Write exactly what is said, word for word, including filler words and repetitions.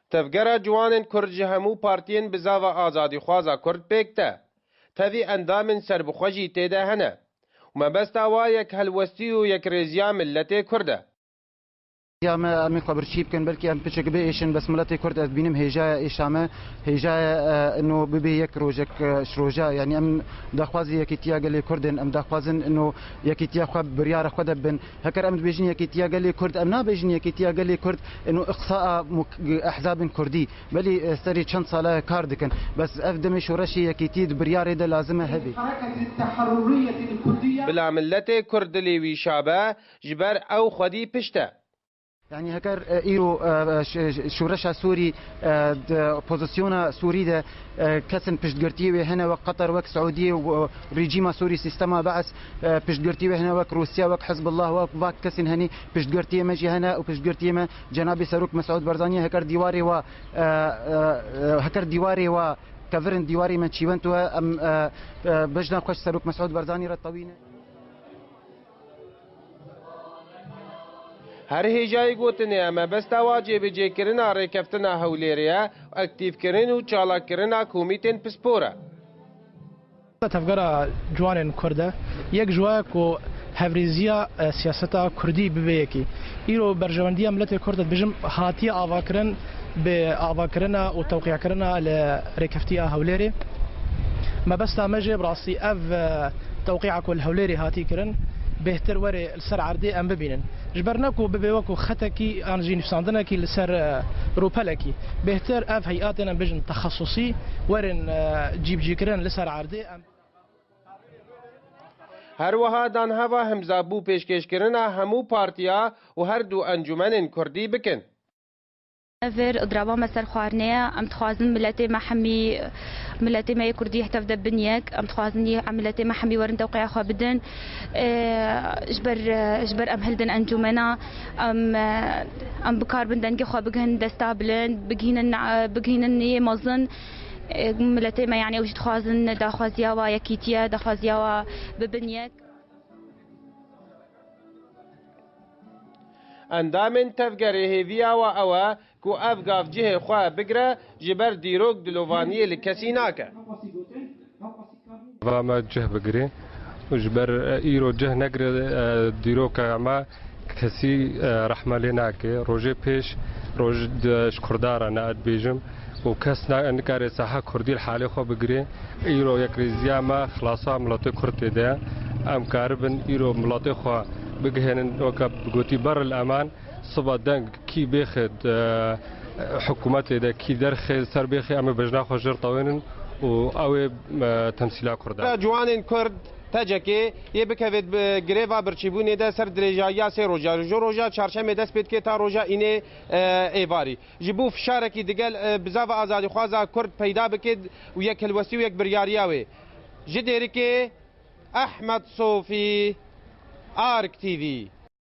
Tevgera Ciwanên Kurd ji hemû partiyên bizava azadîxwaza Kurd pêk de. Tevî endamên serbixwe jî tê de hene. Û mebesta wa yekhelwestî û yekrêziya miletê Kurd e. Ya me, em ê xwe birçî bikin, belkî em piçek biêşin, bes miletê Kurd ez dibînim hêjaya êşa me, hêjaya, e, ino bibê yek rojek, e, ji roja, yanî em daxwazî yekîtiya gelê Kurd in, em daxwazin ino yekîtiya xwe biryara xwe de bibin. Heker em dibêjin yekîtiya gelê Kurd, em nabêjin yekîtiya gelê Kurd, ino iqsaa muk-, ehzabên Kurdî. Belî, e, serê çend sala kar dikin. Bes ev demê şoreşê yekîtî di biryarê de lazim e hebe. Bila miletê Kurd dilê wî şa be, ji ber ew xwedî pişt e. Yanî heker, e, îro, e, e, ş-, ş-, şoreşa Sûrî, e, di opozisyona Sûrî de, e, kesên piştgirtiyê wê hene wek Qeter, wek Seûdiyê û, e, rejîma Sûrî, sîstema Beis, e, piştgirtiyê wê hene wek Rûsya, wek Hizbullah, wek vak kesên henî piştgirtiyê me jî hene û piştgirtiyê me Cenabê Serok Mesûd Barzanî heker dîwarê wa, e, e, e, heker dîwarê wa kevirin dîwarê me çîwent we em, e, e, bejna xweş Serok Mesûd Barzanî re tewîne. Her hêjayî gotinê ye, mebesta wa cêbicêkirina rêkeftina Hewlêrê ye, aktîfkirin û çalakkirina komîtên pispor e. Tevgera Ciwanên Kurd e, yek ji we ku hevrêziya, e, siyaseta Kurdî bibe yekî. Îro berjewendiya miletê Kurd e, dibêjim, hatiye avakirin, bi avakirina û tewqîakirina li rêkeftiya Hewlêrê. Mebesta me jê bi rastî ev, e, tewqîa ku li Hewlêrê hatî kirin, bêhtir were li ser erdê em bibînin. Ji ber ne ku bibe wekû xetekî an jî nivîsandinekî li ser, e, rûpelekî. Bêhtir ev heyatên em bêjin texesusî werin, e, cîbicîkirin li ser erdê. Em Her wiha dan heva himzabû pêşkêşkirina hemû partiya û her du encûmenên Kurdî bikin. Vir dirava me ser xwarinê ye. Em dixwazin miletê me hemî, miletê me yê Kurdî tev de bin yek. Em dixwazin yê em miletê me hemî werin tewqeya xwe bidin. Ê, ji ber, ji ber em hildin encûmena, em, em bikarbin dengê xwe bigihin desta bilind, bigihînin, bigihînin yê mezin. Ê, miletê me, yanî ew jî dixwazin daxwaziya wa yekîtiye, daxwaziya wa bibin yek. Endamên tevgerê hêviya we ew e ku ev gav cihê xwe bigire, ji ber dîrok dilovaniyê li kesî nake. Va me cih bigirê û ji ber, e, îro cih negire, e, dîroka me kesî, e, rehme lê nake. Rojê pêş roj di, ji Kurda re ne, ez dibêjim û kes na-, nikare saha Kurdî li halê xwe bigirê. Îro yekrêziya me xilasa miletê Kurd tê de ye. Em karibin îro miletê xwe bigihênin, weke gotî, ber el eman, siba deng kî bêxe, e, hikûmetê de, kî derxe ser bêxe, em ê bejna xwe jêr tewênin û ew ê, e, temsîla Kurd e. Ciwanên Kurd, T C K, yê bikevêt bi greva birçîbûnê de ser dirêjayiya sê roja. Ji roja çarşemê dest pê dike ta roja înê, e, êvarî. Ji bo fişarekî digel, e, bizava azadîxwaza Kurd peyda bike û yek hilwestî û yek biryariya wê. Ji Dêrikê, Ehmed Sofî, Ark T V.